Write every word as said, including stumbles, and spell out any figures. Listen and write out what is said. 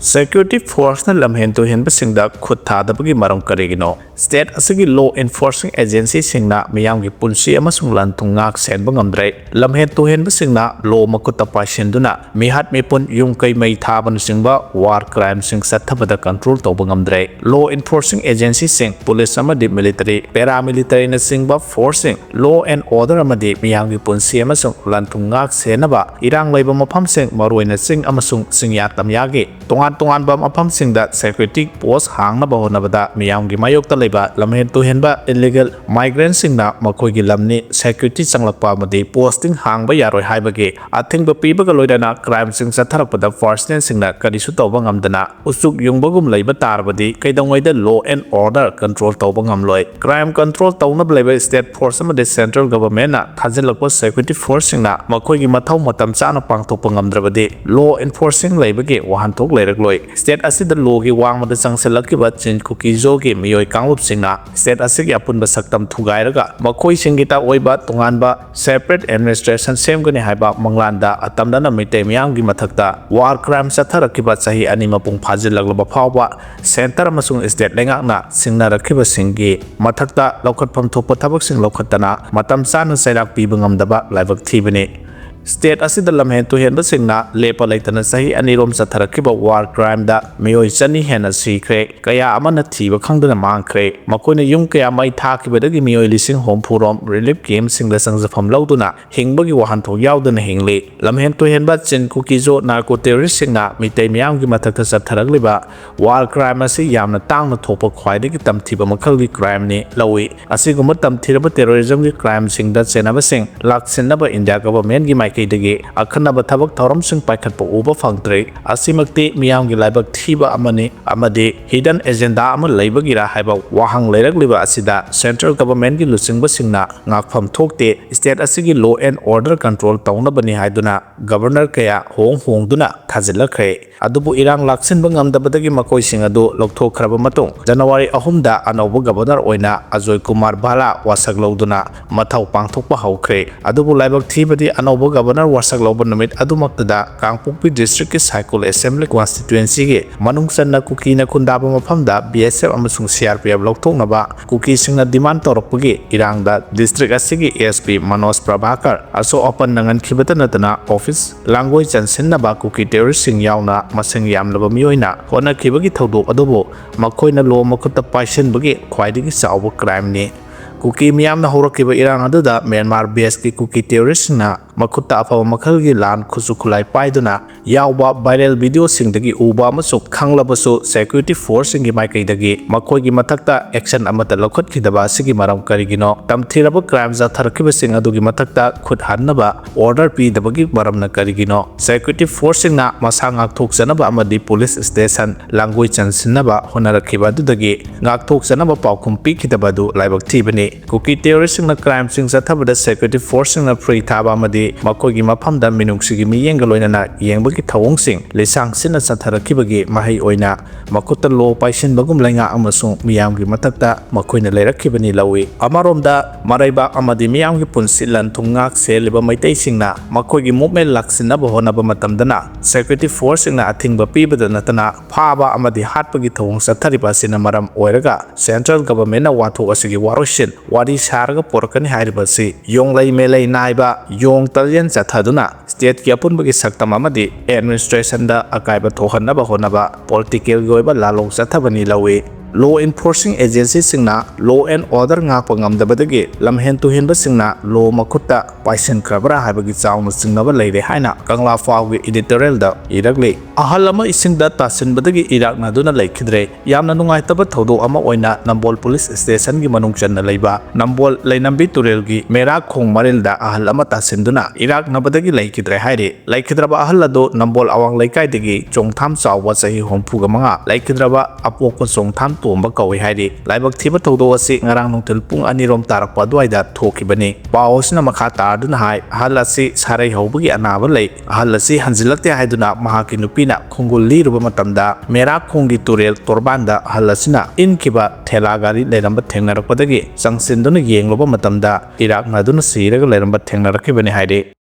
Security forceꯅ ꯂꯝꯍꯦꯟ ꯇꯨꯍꯦꯟꯕꯁꯤꯡꯗ ꯈꯨꯠ ꯊꯥꯗꯕꯒꯤ ꯃꯔꯝ ꯀꯔꯤꯒꯤꯅꯣ? State ꯑꯁꯤꯒꯤ law enforcing agencyꯁꯤꯡꯅ ꯃꯤꯌꯥꯝꯒꯤ ꯄꯨꯟꯁꯤ ꯑꯃꯁꯨꯡ ꯂꯟ ꯊꯨꯝ ꯉꯥꯛ ꯁꯦꯟꯕ ꯉꯝꯗ꯭ꯔꯦ꯫ ꯂꯝꯍꯦꯟ ꯇꯨꯍꯦꯟꯕꯁꯤꯡꯅ law ꯃꯈꯨꯠꯇ ꯄꯥꯏꯁꯤꯟꯗꯨꯅ ꯃꯤꯍꯥꯠ ꯃꯤꯄꯨꯟ, ꯌꯨꯝ ꯀꯩ ꯃꯩ ꯊꯥꯕꯅꯆꯤꯡꯕ war crimeꯁꯤꯡ ꯆꯠꯊꯕꯗ control ꯇꯧꯕ ꯉꯝꯗ꯭ꯔꯦ꯫ Law enforcing agencyꯁꯤꯡ, police ꯑꯃꯗꯤ military, paramilitaryꯅꯆꯤꯡꯕ forceꯁꯤꯡ law and order ꯑꯃꯗꯤ ꯃꯤꯌꯥꯝꯒꯤ ꯄꯨꯟꯁꯤ ꯑꯃꯁꯨꯡ ꯂꯟ ꯊꯨꯝ ꯉꯥꯛ ꯁꯦꯟꯅꯕ ꯏꯔꯥꯡ ꯂꯩꯕ ꯃꯐꯝꯁꯤꯡ, ꯃꯔꯨꯑꯣꯏꯅ ꯆꯤꯡ ꯑꯃꯁꯨꯡ ꯆꯤꯡꯌꯥ ꯇꯝꯌꯥꯒꯤ ꯇꯣꯉꯥꯟ ꯇꯣꯉꯥꯟꯕ ꯃꯐꯝꯁꯤꯡꯗ security post ꯍꯥꯡꯅꯕ ꯍꯣꯠꯅꯕꯗ ꯃꯤꯌꯥꯝꯒꯤ ꯃꯥꯌꯣꯛꯇ ꯂꯩꯕ ꯂꯝꯍꯦꯟ ꯇꯨꯍꯦꯟꯕ illegal migrantꯁꯤꯡꯅ ꯃꯈꯣꯏꯒꯤ ꯂꯝꯅꯤ, security ꯆꯪꯂꯛꯄ ꯑꯃꯗꯤ posting ꯍꯥꯡꯕ ꯌꯥꯔꯣꯏ ꯍꯥꯏꯕꯒꯤ ꯑꯊꯤꯡꯕ ꯄꯤꯕꯒ ꯂꯣꯏꯅꯅ crimeꯁꯤꯡ ꯆꯠꯊꯔꯛꯄꯗ forcemenꯁꯤꯡꯅ ꯀꯔꯤꯁꯨ ꯇꯧꯕ ꯉꯝꯗꯅ ꯎꯆꯨꯛ ꯌꯨꯡꯕꯒꯨꯝ ꯂꯩꯕ ꯇꯥꯔꯕꯗꯤ ꯀꯩꯗꯧꯉꯩꯗ law and order control ꯇꯧꯕ ꯉꯝꯂꯣꯏ꯫ Crime control ꯇꯧꯅꯕ ꯂꯩꯕ state force ꯑꯃꯗꯤ central governmentꯅ ꯊꯥꯖꯤꯜꯂꯛꯄ security forceꯁꯤꯡꯅ ꯃꯈꯣꯏꯒꯤ ꯃꯊꯧ ꯃꯇꯝ ꯆꯥꯅ ꯄꯥꯡꯊꯣꯛꯄ ꯉꯝꯗ꯭ꯔꯕꯗꯤ law enforcing ꯂꯩꯕꯒꯤ ꯋꯥꯍꯟꯊꯣꯛ ꯂꯩꯔꯛꯂꯣꯏ꯫ State ꯑꯁꯤꯗ lawꯒꯤ ꯋꯥꯡꯃꯗ ꯆꯪꯁꯤꯜꯂꯛꯈꯤꯕ ꯆꯤꯟ ꯀꯨꯀꯤ ꯖꯣꯒꯤ ꯃꯤꯑꯣꯏ ꯀꯥꯡꯂꯨꯞꯁꯤꯡꯅ state ꯑꯁꯤꯒꯤ ꯑꯄꯨꯟꯕ ꯁꯛꯇꯝ ꯊꯨꯒꯥꯏꯔꯒ ꯃꯈꯣꯏꯁꯤꯡꯒꯤꯇ ꯑꯣꯏꯕ ꯇꯣꯉꯥꯟꯕ separate administration ꯁꯦꯝꯒꯅꯤ ꯍꯥꯏꯕ ꯃꯪꯂꯥꯟꯗ ꯑꯇꯝꯅꯅ ꯃꯤꯇꯩ ꯃꯤꯌꯥꯝꯒꯤ ꯃꯊꯛꯇ war crime ꯆꯠꯊꯔꯛꯈꯤꯕ ꯆꯍꯤ ꯑꯅꯤ ꯃꯄꯨꯡ ꯐꯥꯖꯤꯜꯂꯛꯂꯕ ꯐꯥꯎꯕ centre ꯑꯃꯁꯨꯡ state ꯂꯩꯉꯥꯛꯅ ꯁꯤꯡꯅꯔꯛꯈꯤꯕꯁꯤꯡꯒꯤ ꯃꯊꯛꯇ ꯂꯧꯈꯠꯐꯝ ꯊꯣꯛꯄ ꯊꯕꯛꯁꯤꯡ ꯂꯧꯈꯠꯇꯅ ꯃꯇꯝ ꯆꯥꯅ ꯆꯩꯔꯥꯛ ꯄꯤꯕ ꯉꯝꯗꯕ ꯂꯥꯏꯕꯛ ꯊꯤꯕꯅꯤ꯫ State ꯑꯁꯤꯗ ꯂꯝꯍꯦꯟ ꯇꯨꯍꯦꯟꯕꯁꯤꯡꯅ ꯂꯦꯞꯄ ꯂꯩꯇꯅ ꯆꯍꯤ ꯑꯅꯤꯔꯣꯝ ꯆꯠꯊꯔꯛꯈꯤꯕ war crimeꯗ ꯃꯤꯑꯣꯏ ꯆꯅꯤ ꯍꯦꯟꯅ ꯁꯤꯈ꯭ꯔꯦ, ꯀꯌꯥ ꯑꯃꯅ ꯊꯤꯕ ꯈꯪꯗꯅ ꯃꯥꯡꯈ꯭ꯔꯦ꯫ ꯃꯈꯣꯏꯅ ꯌꯨꯝ ꯀꯌꯥ ꯃꯩ ꯊꯥꯈꯤꯕꯗꯒꯤ ꯃꯤꯑꯣꯏ ꯂꯤꯁꯤꯡ ꯍꯨꯝꯐꯨ ꯔꯣꯝ relief campꯁꯤꯡꯗ ꯆꯪꯖꯐꯝ ꯂꯧꯗꯨꯅ ꯍꯤꯡꯕꯒꯤ ꯋꯥꯍꯟꯊꯣꯛ ꯌꯥꯎꯗꯅ ꯍꯤꯡꯂꯤ꯫ ꯂꯝꯍꯦꯟ ꯇꯨꯍꯦꯟꯕ ꯆꯤꯟ ꯀꯨꯀꯤ ꯖꯣ narco terroristꯁꯤꯡꯅ ꯃꯤꯇꯩ ꯃꯤꯌꯥꯝꯒꯤ ꯃꯊꯛꯇ ꯆꯠꯊꯔꯛꯂꯤꯕ war crime ꯑꯁꯤ ꯌꯥꯝꯅ ꯇꯥꯡꯅ ꯊꯣꯛꯄ ꯈ꯭ꯋꯥꯏꯗꯒꯤ ꯇꯝꯊꯤꯕ ꯃꯈꯜꯒꯤ crimeꯅꯤ ꯂꯧꯏ꯫ ꯑꯁꯤꯒꯨꯝꯕ ꯇꯝꯊꯤꯔꯕ terrorismꯒꯤ crimeꯁꯤꯡꯗ ꯆꯦꯟꯅꯕꯁꯤꯡ ꯂꯥꯛꯁꯤꯟꯅꯕ India governmentꯀꯤ ꯃꯥꯏꯀꯩꯗꯒꯤ ꯑꯈꯟꯅꯕ ꯊꯕꯛ ꯊꯧꯔꯝꯁꯤꯡ ꯄꯥꯏꯈꯠꯄ ꯎꯕ ꯐꯪꯗ꯭ꯔꯤ꯫ ꯑꯁꯤꯃꯛꯇꯤ ꯃꯤꯌꯥꯝꯒꯤ ꯂꯥꯏꯕꯛ ꯊꯤꯕ ꯑꯃꯅꯤ ꯑꯃꯗꯤ hidden agenda ꯑꯃ ꯂꯩꯕꯒꯤꯔ ꯍꯥꯏꯕ ꯋꯥꯍꯪ ꯂꯩꯔꯛꯂꯤꯕ ꯑꯁꯤꯗ central governmentꯀꯤ ꯂꯨꯆꯤꯡꯕꯁꯤꯡꯅ ꯉꯥꯛꯐꯝ ꯊꯣꯛꯇꯦ꯫ State ꯑꯁꯤꯒꯤ law and order control ꯇꯧꯅꯕꯅꯤ ꯍꯥꯏꯗꯨꯅ governor ꯀꯌꯥ ꯍꯣꯡ ꯍꯣꯡꯗꯨꯅ ꯊꯥꯖꯤꯜꯂꯛꯈ꯭ꯔꯦ꯫ ꯑꯗꯨꯕꯨ ꯏꯔꯥꯡ ꯂꯥꯛꯁꯤꯟꯕ ꯉꯝꯗꯕꯗꯒꯤ ꯃꯈꯣꯏꯁꯤꯡ ꯑꯗꯨ ꯂꯧꯊꯣꯛꯈ꯭ꯔꯕ ꯃꯇꯨꯡ, January ꯑꯍꯨꯝꯗ ꯑꯅꯧꯕ governor ꯑꯣꯏꯅ ꯑꯖꯣꯏ ꯀꯨꯃꯥꯔ ꯚꯥꯂꯥ ꯋꯥꯁꯛ ꯂꯧꯗꯨꯅ ꯃꯊꯧ ꯄꯥꯡꯊꯣꯛꯄ ꯍꯧꯈ꯭ꯔꯦ꯫ ꯑꯗꯨꯕꯨ ꯂꯥꯏꯕꯛ ꯊꯤꯕꯗꯤ ꯑꯅꯧꯕ ꯒꯕꯔꯅꯔ ꯋꯥꯁꯛ ꯂꯧꯕ ꯅꯨꯃꯤꯠ ꯑꯗꯨꯃꯛꯇꯗ ꯀꯥꯡꯄꯣꯛꯄꯤ ꯗꯤꯁꯇ꯭ꯔꯤꯛꯀꯤ ꯁꯥꯏꯀꯨꯜ ꯑꯦꯁꯦꯝꯕ꯭ꯂꯤ ꯀꯣꯟꯁꯇꯤꯇ꯭ꯋꯦꯟꯁꯤꯒꯤ ꯃꯅꯨꯡ ꯆꯟꯅ ꯀꯨꯀꯤꯅ ꯈꯨꯟꯗꯥꯕ ꯃꯐꯝꯗ ꯕꯤ ꯑꯦꯁ ꯑꯦꯐ ꯑꯃꯁꯨꯡ ꯁꯤ ꯑꯥꯔ ꯄꯤ ꯑꯦꯐ ꯂꯧꯊꯣꯛꯅꯕ ꯀꯨꯀꯤꯁꯤꯡꯅ ꯗꯤꯃꯥꯟ ꯇꯧꯔꯛꯄꯒꯤ ꯏꯔꯥꯡꯗ ꯗꯤꯁꯇ꯭ꯔꯤꯛ ꯑꯁꯤꯒꯤ A S P Manoj Prabhakar ꯑꯁꯣꯛ ꯑꯄꯟ ꯅꯪꯍꯟꯈꯤꯕꯇ ꯅꯠꯇꯅ ꯑꯣꯐꯤꯁ ꯂꯥꯡꯒꯣꯏ ꯆꯟꯁꯤꯟꯅꯕ ꯀꯨꯀꯤ ꯇꯦꯔꯣꯔꯤꯁꯁꯤꯡ ꯌꯥꯎꯅ ꯃꯁꯤꯡ ꯌꯥꯝꯂꯕ ꯃꯤꯑꯣꯏꯅ ꯍꯣꯠꯅꯈꯤꯕꯒꯤ ꯊꯧꯗꯣꯛ ꯑꯗꯨꯕꯨ ꯃꯈꯣꯏꯅ ꯂꯣ ꯃꯈꯨꯠꯇ ꯄꯥꯏꯁꯤꯟꯕꯒꯤ ꯈ꯭ꯋꯥꯏꯗꯒꯤ ꯆꯥꯎꯕ ꯀ꯭ꯔꯥꯏꯝꯅꯤ꯫ ꯀꯨꯀꯤ ꯃꯤꯌꯥꯝꯅ ꯍꯧꯔꯛꯈꯤꯕ ꯏꯔꯥꯡ ꯑꯗꯨꯗ ꯃ꯭ꯌꯥꯟꯃꯥꯔ ꯕꯦꯁꯀꯤ ꯀꯨꯀꯤ ꯇꯦꯔꯣꯔꯤꯁꯁꯤꯡꯅ ꯃꯈꯨꯠꯇ ꯑꯐꯕ ꯃꯈꯜꯒꯤ ꯂꯥꯟ ꯈꯨꯠꯁꯨ ꯈꯨꯠꯂꯥꯏ ꯄꯥꯏꯗꯨꯅ ꯌꯥꯎꯕ ꯚꯥꯏꯔꯦꯜ ꯚꯤꯗꯤꯑꯣꯁꯤꯡꯗꯒꯤ ꯎꯕ ꯑꯃꯁꯨꯡ ꯈꯪꯂꯕꯁꯨ, ꯁꯦꯀ꯭ꯌꯨꯔꯤꯇꯤ ꯐꯣꯔꯁꯁꯤꯡꯒꯤ ꯃꯥꯏꯀꯩꯗꯒꯤ ꯃꯈꯣꯏꯒꯤ ꯃꯊꯛꯇ ꯑꯦꯛꯁꯟ ꯑꯃꯠꯇ ꯂꯧꯈꯠꯈꯤꯗꯕ ꯑꯁꯤꯒꯤ ꯃꯔꯝ ꯀꯔꯤꯒꯤꯅꯣ? ꯇꯝꯊꯤꯔꯕ ꯀ꯭ꯔꯥꯏꯝ ꯆꯠꯊꯔꯛꯈꯤꯕꯁꯤꯡ ꯑꯗꯨꯒꯤ ꯃꯊꯛꯇ ꯈꯨꯠ ꯍꯟꯅꯕ ꯑꯣꯔꯗꯔ ꯄꯤꯗꯕꯒꯤ ꯃꯔꯝꯅ ꯀꯔꯤꯒꯤꯅꯣ? ꯁꯦꯀ꯭ꯌꯨꯔꯤꯇꯤ ꯐꯣꯔꯁꯁꯤꯡꯅ ꯃꯁꯥ ꯉꯥꯛꯊꯣꯛꯆꯅꯕ ꯑꯃꯗꯤ ꯄꯨꯂꯤꯁ ꯁ꯭ꯇꯦꯁꯟ ꯂꯥꯡꯒꯣꯏ ꯆꯟꯁꯤꯟꯅꯕ ꯍꯣꯠꯅꯔꯛꯈꯤꯕ ꯑꯗꯨꯗꯒꯤ ꯉꯥꯛꯊꯣꯛꯆꯅꯕ ꯄꯥꯎꯈꯨꯝ ꯄꯤꯈꯤꯗꯕ ꯑꯗꯨ ꯂꯥꯏꯕꯛ ꯊꯤꯕꯅꯤ꯫ ꯀꯨꯀꯤ ꯇꯦꯔꯣꯔꯤꯁꯁꯤꯡꯅ ꯀ꯭ꯔꯥꯏꯝꯁꯤꯡ ꯆꯠꯊꯕꯗ ꯁꯦꯀ꯭ꯌꯨꯔꯤꯇꯤ ꯐꯣꯔꯁꯁꯤꯡꯅ ꯐ꯭ꯔꯤ ꯊꯥꯕ ꯑꯃꯗꯤ ꯃꯈꯣꯏꯒꯤ ꯃꯐꯝꯗ ꯃꯤꯅꯨꯡꯁꯤꯒꯤ ꯃꯤꯠꯌꯦꯡꯒ ꯂꯣꯏꯅꯅ ꯌꯦꯡꯕꯒꯤ ꯊꯧꯑꯣꯡꯁꯤꯡ ꯂꯤꯁꯥꯡ ꯁꯤꯠꯅ ꯆꯠꯊꯔꯛꯈꯤꯕꯒꯤ ꯃꯍꯩ ꯑꯣꯏꯅ ꯃꯈꯨꯠꯇ ꯂꯣ ꯄꯥꯏꯁꯤꯟꯕꯒꯨꯝ ꯂꯩꯉꯥꯛ ꯑꯃꯁꯨꯡ ꯃꯤꯌꯥꯝꯒꯤ ꯃꯊꯛꯇ ꯃꯈꯣꯏꯅ ꯂꯩꯔꯛꯈꯤꯕꯅꯤ ꯂꯧꯏ꯫ ꯑꯃꯔꯣꯝꯗ, ꯃꯔꯩꯕꯥꯛ ꯑꯃꯗꯤ ꯃꯤꯌꯥꯝꯒꯤ ꯄꯨꯟꯁꯤ ꯂꯟ ꯊꯨꯝ ꯉꯥꯛ ꯁꯦꯜꯂꯤꯕ ꯃꯩꯇꯩꯁꯤꯡꯅ ꯃꯈꯣꯏꯒꯤ ꯃꯨꯞꯃꯦꯟ ꯂꯥꯛꯁꯤꯟꯅꯕ ꯍꯣꯠꯅꯕ ꯃꯇꯝꯗꯅ ꯁꯦꯀ꯭ꯌꯨꯔꯤꯇꯤ ꯐꯣꯔꯁꯁꯤꯡꯅ ꯑꯊꯤꯡꯕ ꯄꯤꯕꯗ ꯅꯠꯇꯅ ꯐꯥꯕ ꯑꯃꯗꯤ ꯍꯥꯠꯄꯒꯤ ꯊꯧꯑꯣꯡ ꯆꯠꯊꯔꯤꯕ ꯑꯁꯤꯅ ꯃꯔꯝ ꯑꯣꯏꯔꯒ ꯁꯦꯟꯇ꯭ꯔꯦꯜ ꯒꯚꯔꯟꯃꯦꯟꯠꯅ ꯋꯥꯊꯣꯛ ꯑꯁꯤꯒꯤ ꯋꯥꯔꯣꯏꯁꯤꯟ ꯋꯥꯔꯤ ꯁꯥꯔꯒ ꯄꯨꯔꯛꯀꯅꯤ ꯍꯥꯏꯔꯤꯕ ꯑꯁꯤ ꯌꯣꯡꯂꯩ ꯃꯦꯂꯩ ꯅꯥꯏꯕ ꯌꯣꯡ ꯇꯔꯦꯟ ꯆꯠꯊꯗꯨꯅ ꯁ꯭ꯇꯦꯠꯀꯤ ꯑꯄꯨꯟꯕꯒꯤ ꯁꯛꯇꯝ ꯑꯃꯗꯤ ꯑꯦꯗꯃꯤꯅꯤꯁꯇ꯭ꯔꯦꯁꯟꯗ ꯑꯀꯥꯏꯕ ꯊꯣꯛꯍꯟꯅꯕ ꯍꯣꯠꯅꯕ ꯄꯣꯂꯤꯇꯤꯀꯦꯜꯒꯤ ꯑꯣꯏꯕ ꯂꯥꯜꯂꯧ ꯆꯠꯊꯕꯅꯤ ꯂꯧꯏ꯫ ꯂꯣ ꯏꯟꯐꯣꯔꯁꯤꯡ ꯑꯦꯖꯦꯟꯁꯤꯁꯤꯡꯅ ꯂꯣ ꯑꯦꯟ ꯑꯣꯔꯗꯔ ꯉꯥꯛꯄ ꯉꯝꯗꯕꯗꯒꯤ ꯂꯝꯍꯦꯟ ꯇꯨꯍꯦꯟꯕꯁꯤꯡꯅ ꯂꯣ ꯃꯈꯨꯠꯇ ꯄꯥꯏꯁꯤꯟꯈ꯭ꯔꯕ꯭ꯔꯥ ꯍꯥꯏꯕꯒꯤ ꯆꯥꯎꯅ ꯆꯤꯡꯅꯕ ꯂꯩꯔꯦ ꯍꯥꯏꯅ ꯀꯪꯂꯥ ꯐꯥꯎꯒꯤ ꯏꯗꯤꯇꯣꯔꯤꯌꯦꯜꯗ ꯏꯔꯛꯂꯤ꯫ ꯑꯍꯜ ꯑꯃ ꯏꯁꯤꯡꯗ ꯇꯥꯁꯤꯟꯕꯗꯒꯤ ꯏꯔꯥꯛꯅꯗꯨꯅ ꯂꯩꯈꯤꯗ꯭ꯔꯦ꯫ ꯌꯥꯝꯅ ꯅꯨꯡꯉꯥꯏꯇꯕ ꯊꯧꯗꯣꯛ ꯑꯃ ꯑꯣꯏꯅ ꯅꯝꯕꯣꯜ ꯄꯨꯂꯤꯁ ꯁ꯭ꯇꯦꯁꯟꯒꯤ ꯃꯅꯨꯡ ꯆꯟꯅ ꯂꯩꯕ ꯅꯝꯕꯣꯜ ꯂꯩꯅꯝꯕꯤ ꯇꯨꯔꯦꯜꯒꯤ ꯃꯦꯔꯥꯛꯈꯣꯡ ꯃꯔꯤꯜꯗ ꯑꯍꯜ ꯑꯃ ꯇꯥꯁꯤꯟꯗꯨꯅ ꯏꯔꯥꯛꯅꯕꯗꯒꯤ ꯂꯩꯈꯤꯗ꯭ꯔꯦ ꯍꯥꯏꯔꯤ꯫ ꯂꯩꯈꯤꯗ꯭ꯔꯕ ꯑꯍꯜ ꯑꯗꯨ ꯅꯝꯕꯣꯜ ꯑꯋꯥꯡ ꯂꯩꯀꯥꯏꯗꯒꯤ ꯆꯣꯡꯊꯥꯝ ꯆꯥꯎꯕ ꯆꯍꯤ ꯍꯨꯝꯐꯨꯒ ꯃꯉꯥ, ꯂꯩꯈꯤꯗ꯭ꯔꯕ ꯑꯄꯣꯛꯄ ꯆꯣꯡꯊꯥꯝ ꯇꯣꯝꯕ ꯀꯧꯏ ꯍꯥꯏꯔꯤ꯫ ꯂꯥꯏꯕꯛ ꯊꯤꯕ ꯊꯧꯗꯣꯛ ꯑꯁꯤ ꯉꯔꯥꯡ ꯅꯨꯡꯊꯤꯜ ꯄꯨꯡ ꯑꯅꯤꯔꯣꯝ ꯇꯥꯔꯛꯄ ꯑꯗꯨꯋꯥꯏꯗ ꯊꯣꯛꯈꯤꯕꯅꯤ꯫ ꯄꯥꯎ ꯑꯁꯤꯅ ꯃꯈꯥ ꯇꯥꯔꯗꯨꯅ ꯍꯥꯏ, ꯑꯍꯜ ꯑꯁꯤ ꯁꯥꯔꯩ ꯍꯧꯕꯒꯤ ꯑꯅꯥꯕ ꯂꯩ꯫ ꯑꯍꯜ ꯑꯁꯤ ꯍꯟꯖꯤꯜꯂꯛꯇꯦ ꯍꯥꯏꯗꯨꯅ ꯃꯍꯥꯛꯀꯤ ꯅꯨꯄꯤꯅ ꯈꯣꯡꯒꯨꯜ ꯂꯤꯔꯨꯕ ꯃꯇꯝꯗ ꯃꯦꯔꯥꯛꯈꯣꯡꯒꯤ ꯇꯨꯔꯦꯜ ꯇꯣꯔꯕꯥꯟꯗ ꯑꯍꯜ ꯑꯁꯤꯅ ꯏꯟꯈꯤꯕ ꯊꯦꯂꯥ ꯒꯥꯔꯤ ꯂꯩꯔꯝꯕ ꯊꯦꯡꯅꯔꯛꯄꯗꯒꯤ ꯆꯪꯁꯤꯟꯗꯨꯅ ꯌꯦꯡꯂꯨꯕ ꯃꯇꯝꯗ ꯏꯔꯥꯛꯅꯗꯨꯅ ꯁꯤꯔꯒ ꯂꯩꯔꯝꯕ ꯊꯦꯡꯅꯔꯛꯈꯤꯕꯅꯤ ꯍꯥꯏꯔꯤ꯫